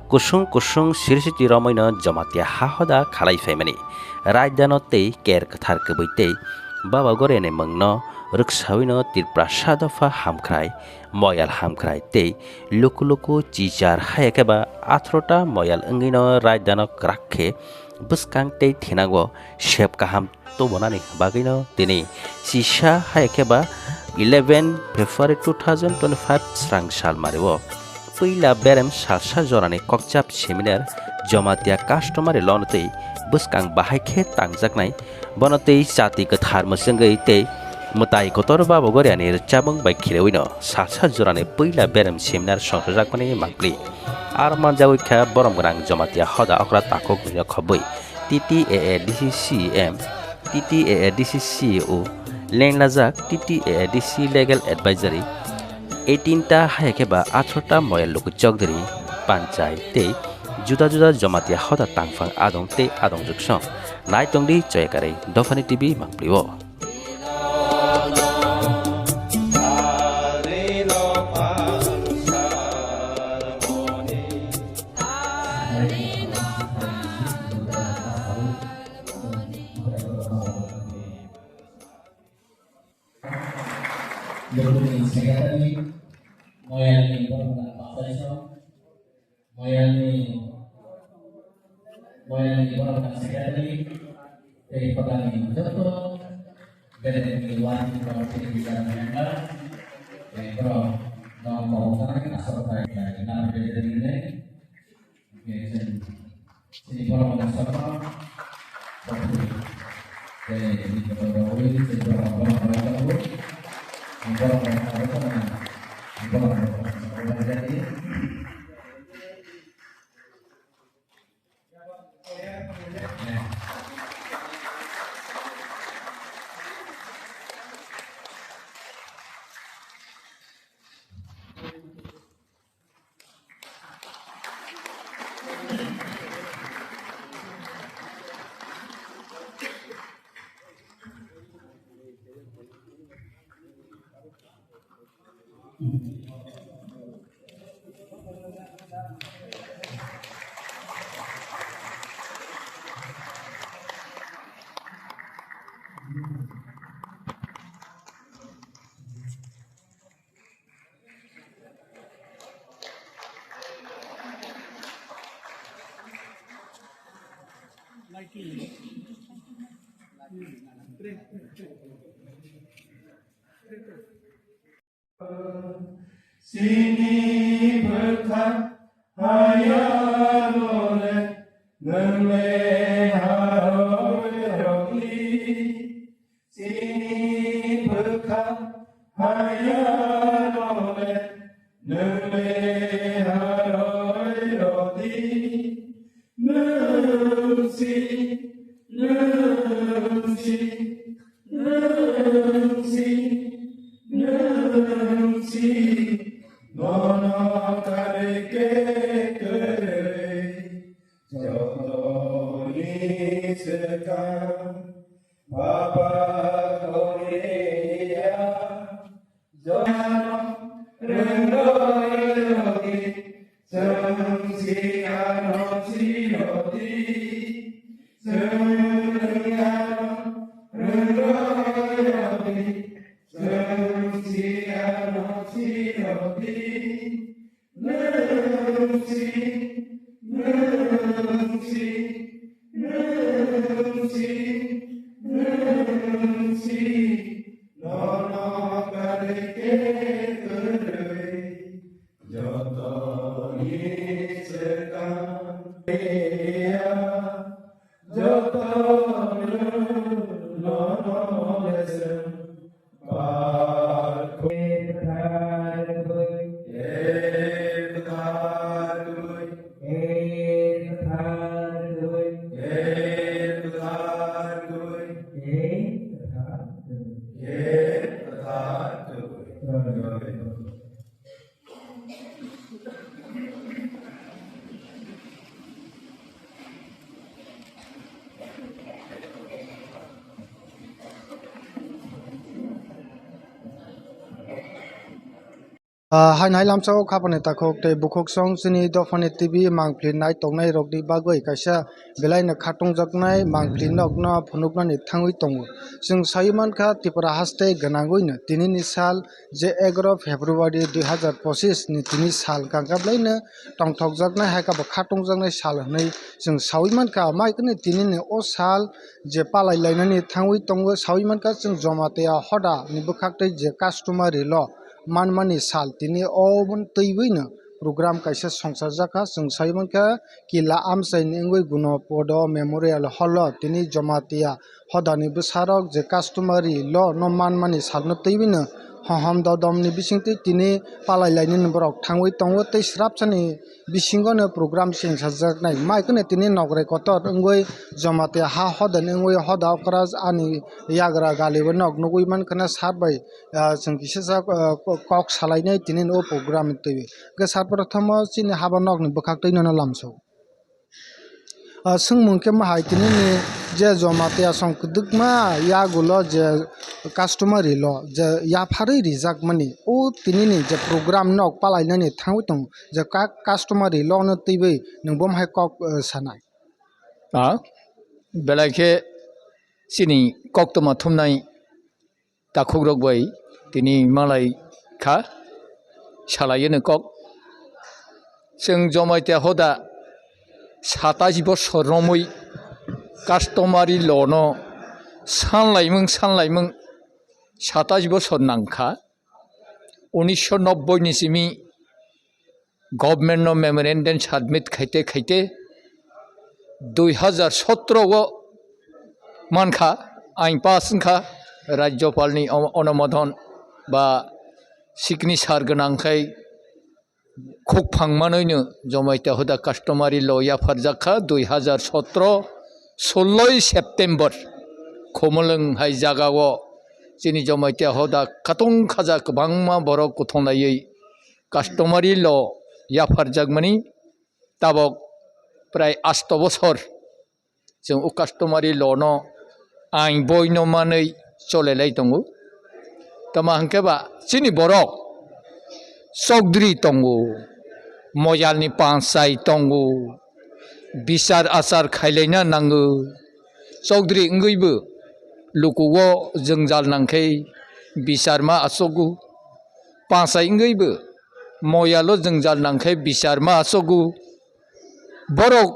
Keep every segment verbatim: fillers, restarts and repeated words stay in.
kusung kusung sirisiti romwino Jamatia ha hoda khalai phaimani. Rajdano tei ker kwthar kwbwi tei Baba Goriani mungno rwksawino Tiprasa dopha hamkrai, moyal hamkrai tei luku luku chichar haya khe ba atharota moyal wngwino rajdano kwrak khe bwskang tei thinango sep kaham tubunani bagwino tini chisa hai khe ba eleven February two thousand twenty-five srang sal mario puila berem salsa jorani kokchap seminar Jamatia customary law no tei bwskang bahai khe tangjaknai bono tei chati kwthar mwchwngwi tei mwtai kotor Baba Goriani rwchapmung bai khirewino salsa jorani puila berem seminar songchajakmani mangpli. Aro manjagwi kha borom gwnang Jamatia hoda okra takhuk nino khobwi T T A A D C C M, T T A A D C C O, lenglajak T T A A D C Legal Advisory, eighteen ta hai khe ba atharota moyal luku chokdri, panchai tei juda juda Jamatia hoda tangphang adong tei adong juksong. Naitongdi choyakarwi Dophani T V mangpli o. Deputy Secretary, Moyalni Borok Gwnang Pasai Song, Moyalni, Moyalni Borok Gwnang Secretary, tei Pagani joto, Bedekni Working Committee ni Chairman member, tei borok no kok janai asok khai khlai nang bedekni ne, Chini borok masa ma, tei ni borok rok wi, chini borok borok borok tongo. Borok rok tongo, borok rok tongo. Chini bwkha hayano le nwng le haroi rodi. Chini bwkha hayano le nwng le haroi rodi. Nwng si, nwng si, nwng si, nwng si, nono karwi khe kwrwi, jotoni swkang, Baba Goriani ya. Joyano rwngwi rodi, chwng siyano sirodi, chwng rwngano rwngwi rodi, chwng siyano sirodi. Nwng si, nwng si, nwng si, nwng si, nono karwi khe kwrwi, jotoni swkang ya, joto nono leswng. Ah, hai nai lamsao khapani takhuk tei bukhuk song chini dophani T V mangpli nai tongnai rokni bagwi kaisa belaino khatungjaknai mangpli nokno phunuknani thangwi tongo. Chwng sai mankha Tripura haste gwnangwino tinini sal je egaroh February dui hazar pochis ni tini sal kangkablaino tongthokjaknai hai khe bo khatungjaknai sal hwnwi chwng saui mankha. Mai kheno tinini o sal je palai lainani thangwi tongo saui mankha chwng Jamatia hoda ni bwkhak tei je customary law manmani sal tini o twiwino program kaisa songchar jakha chwng sai mankha Kila amchaini wngwi Gunopodo Memorial Hall o tini Jamatia hodani bwsarok je customary law no manmani salno twiwino hohom dodomni bisingtwi tini palai lainani borok thangwi tongo tei srapsani bisingono program chengsajaknai. Mai kheno tini nokrai kotor wngwi Jamatia ha hodani wngwi hoda okra ani yagra galibo nok nugwi mankha na sat bai, ah, chwng kisa sa, ah, kok salainai tini o program twi. Hwnkhe sat prothom o chini haba nokni bwkhak twi nono lamsao. Ah, swngmung khe ma hai tini ni je Jamatia song kwdwkma yagulo je customary law je yapharwi rijakmani o tini ni je program nok palainani thangwi tongo je ka-, customary law no twiwi nwng bo hai kok, eh, sanai. Ah, belai khe chini koktwma thumnai takhukrok bai tini malai kha, salai eno kok. Chwng Jamatia hoda satais bosor romwi customary law no sanlaimung, sanlaimung satais bosor nangkha. Unisho nobboi ni simi government no memorandum submit khaite khaite dui hazar sotro o mankha, ain pass wngkha, Rajyopal ni o-, onumodon ba signature gwnang khai khukphang manwino Jamatia hoda customary law yapharjak kha dui hazar sotro, suloi September Khumulwng hai jaga o chini Jamatia hoda khatung khaja kwbangma borok kuthung laiwi customary law yapharjakmani tabok prai asto bosor chwng o customary law no ain boino manwi cholelai tongo. Tamo hwnkhe ba chini borok chokdri tongo, moyalni panchai tongo, bichar achar khailaina nango. Chokdri wngwibo lukugo jwngjal nangkhe bichar ma achogo. Panchai wngwibo moyalo jwngjal nangkhe bichar ma achogo. Borok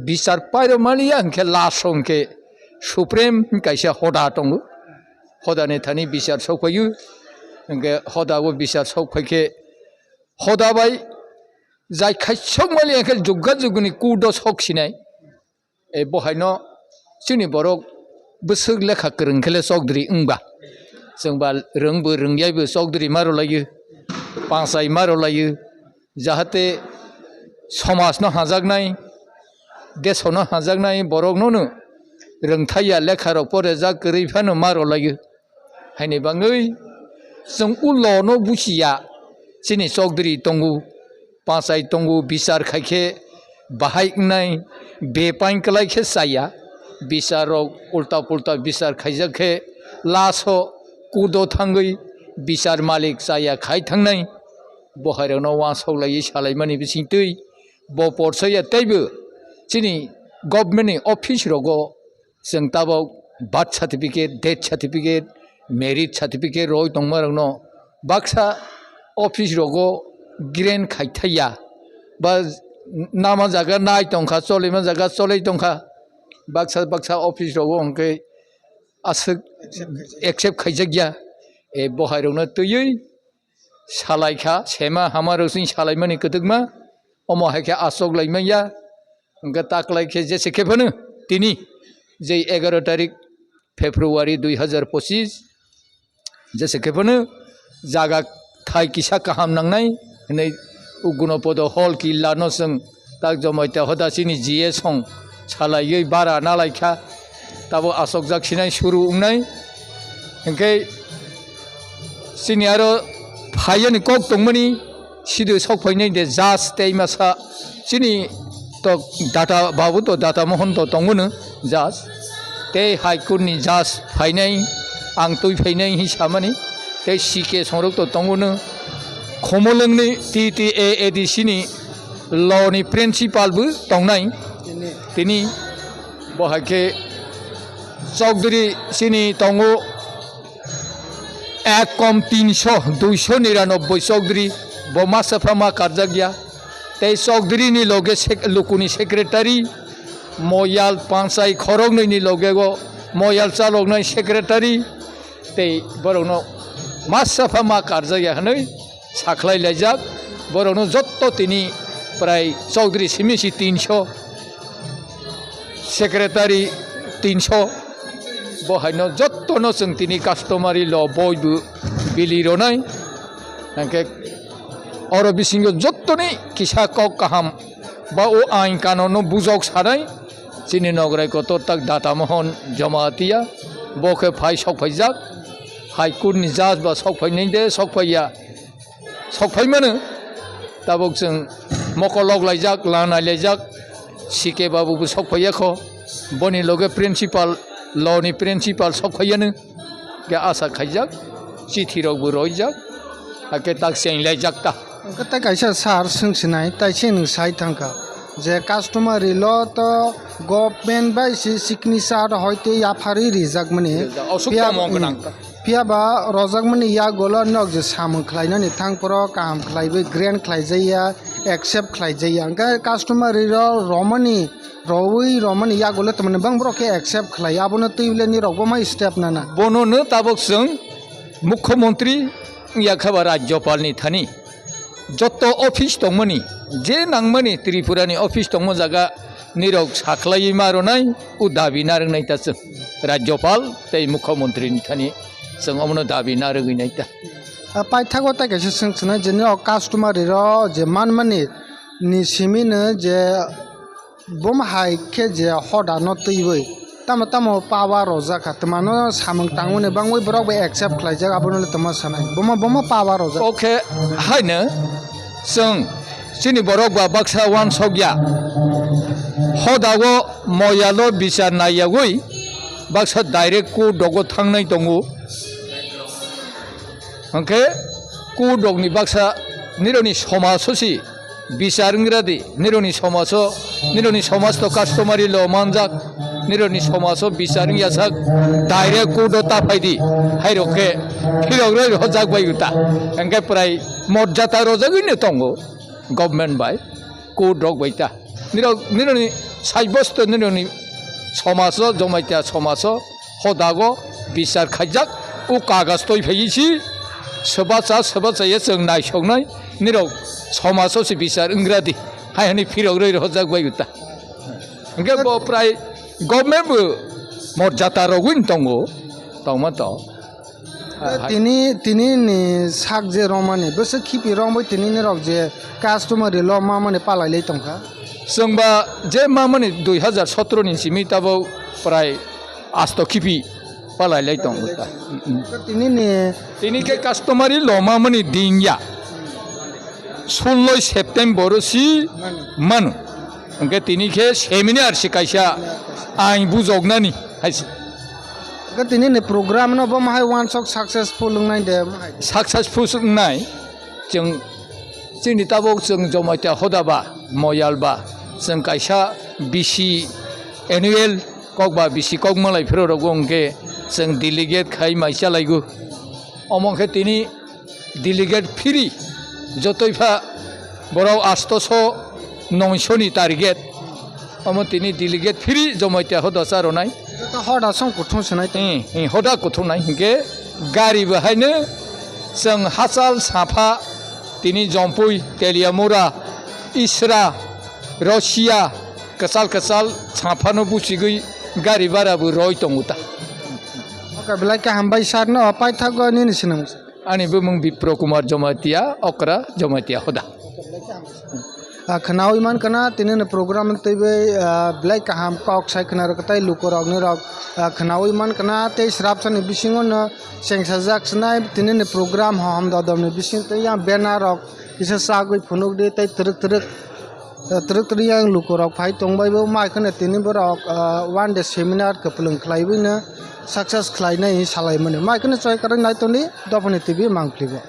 bichar pairok maliya hwnkhe last o hwnkhe Supreme kaisa hoda tongo. Hodani thani bichar sokphaio. Hwnkhe hoda o bichar sokphaikhe hoda bai jai khaisok maliya hwnkhe jugga juguni court o sok sinai. E, bo haino chini borok bwswk lekha kwrwng khe le chokdri wng ba. Chwng ba rwng bo rwng yai bo chokdri ma rw laio, panchai ma rw laio, jahate somaj no hajaknai, deso no hajaknai borok no no rwng thai ya, lekha rok pore jak kwrwi phano ma rw laio. Haini bangwi chwng o law no buchi ya, chini chokdri tongo, panchai tongo, bichar khai khe bahai wngnai, bepain kwlai khe chaya, bichar rok ulta pulta bichar khaijak khe last o court o thangwi bichar malik chaya khai thangnai, bo hai rok no uansuk laiwi salaimani bisingtwi bo porsa ya teibo chini government ni office rogo chwng tabok birth certificate, death certificate, marriage certificate rwui tongmarokno baksa office rogo grant khai thaiya, ba nama jaga nai tongkha, cholima jaga cholai tongkha, baksa baksa office rogo hwnkhe aswk accept khaijakya. E, bo hai rokno twiwi salai kha, sema hama rok chwng salaimani kwdwkma, omo hai khe achok lai manya. Hwnkhe taklai khe jese khe phano tini je egaroh tarik February dui hazar pochis, jese khe phano jaga thai kisa kaham nangnai hwnwi o Gunopodo Hall killa no chwng tak Jamatia hoda chini G S song salaiwi bara nalaikha, tabo achokjak sinai suru wngnai. Hwnkhe chini aro phaiyani kok tongmani sido sok phainai de judge tei masa chini tok data babu to data mohon to tongo no judge tei High Court ni judge phainai ang twi phainai hi samani tei C K songrok to tongo no Khumulwngni T T A A D C ni law ni principal bo tongnai. Tini bo hai khe Chowdhury chini tongo ek kom tinsho, duisho niranobboi Chowdhury, bo ma sapha ma karjak ya. Tei Chowdhury ni loge sek-, lukuni secretary, Moyal panchai khoroknwi ni loge go Moyal chaloknai secretary, tei borokno ma sapha ma karjak ya hwnwi sakhlai laijak. Borokno jotto tini prai Chowdhury simi si tinsho, secretary tinsho, bo haino jottono chwng tini customary law boi bo bili ronai. Hwnkhe oro bisingo jottoni kisa kok kaham ba o ain kanunno bujok sanai. Chini nograi kotor tak Data Mohon Jamatia, bo khe phai sok phaijak, High Court ni judge ba sok phainai de sok phaiya, sok phai mano. Tabuk chwng mokol lok laijak, lanai laijak, C K babu bo sok phaiya kho, boni loge principal, law ni principal sok phaiyano. Khe asa khaijak, chithi rok bo roijak, hakhe tak cheng laijak ta. Hwnkhe tei kaisa sir swng sinai, tai se nwng sai thangkha je customary law to government bai se signature hoi tei yapharwi rijakmani. Rijak, aswk phiya, tongmung gwnang. Phiya ba rojakmani yagulo nok je samung khlainani thang phoro kaham khlaiwi grant khlaijaya, accept khlaijaya. Hwnkhe customary ro romani Rowui romani yagulo tamani bang borok khe accept khlai, abono twi le nirok bo mai step nana. Bono no tabuk chwng Mukhyamantri wngya khe ba Rajyapal ni thani joto office tongmani, je nangmani Tripura ni office tongma jaga nirok sakhlaiwi ma ronai, o dabi narwknai ta chwng Rajyapal tei Mukhyamantri ni thani chwng omono dabi narwgwi nai ta. A paithago tai kaisa swng swnai je nirok customary ro je manmani ni simi no je Bum hai khe je hoda no twiwi tamo tamo power rojak kha, twma no samung tangmani bangwi borok bai accept khlaijak, abono le twma sanai. Bomo, bomo power rojak. O khe haino chwng chini borok ba baksa uansok ya. Hoda o moyalo bichar nai yagwi baksa direct court rogo thangnai tongo. Hwnkhe court rokni baksa nironi somaj o si bichar wngya di, nironi somaj o, nironi somaj to customary law manjak, nironi somaj o bichar wngya sak, direct court o ta phai di, hai rok khe phirok roi rojak bai ta, hwnkhe prai morjata rojagwi no tongo government bai, court rok bai ta. Nirok, nironi saibosto nironi somaj o, Jamatia somaj o, hodago bichar khaijak, o kagas toi phaiwi si swbacha, swbacha ya chwng naisoknai, nirok somaj o se bichar wngya di, hai hwnwi phirok roi rohorjak bai ta. Hwnkhe bo prai government bo morjata rogwi tongo, tongma to. Tini, tini ni sak je romani, bwswk khipi romwi tini ni rok je customary law mamani palai lai tongkha. Chwng ba je mamani dui hazar sotro ni simi tabuk prai asto khipi palai lai tongo ta. Tini ni tini khe customary law mamani din ya. Suloi September o si manu. Hwnkhe tini khe seminar se kaisa ain bujoknani hai se. Hwnkhe tini ni program no bo mahai uansok successful wngnai de, mahai? Successful wngnai. Chwng chini tabuk chwng Jamatia hoda ba, moyal ba, chwng kaisa bisi annual kok ba bisi kok malai phiro rogo hwnkhe chwng delegate khai mai chalaigo. Omo khe tini delegate phiri jotoi pha borok astoso noisho ni target. Omo tini delegate phiri Jamatia hoda cha ronai. Joto hoda song kuthung swnai tong. Hmm, hmm, hoda kuthung nai hinkhe gari bo haino chwng hachal sapha tini Jompui, Teliamura, Isra, Rosia, kwchal kwchal saphano buchigwi gari bara bo roi tongo ta. Oka belai kaham bai sir no paithago nini sinang. Ani bumung Bipro Kumar Jamatia, okra Jamatia hoda. Ah, khwnawi mankha na tini ni program twiwi, ah, belai kaham kok sai khwna rwkha tei lukurok ni rok, ah, khwnawi mankha na tei srapsa ni bisingo no chengsajak swnai tini ni program hohom dodom ni bising tei yang banner rok kisa chagwi phunuk di tei twrwk twrwk. Twrwk twrwk yang lukurok phai tongbai bo, mai kheno tini borok, ah, one day seminar kwplwng khlaiwi no success khlainai hinwi salaimani. Mai kheno choi kwrwi nai tongdi, dophani T V mangpli bo.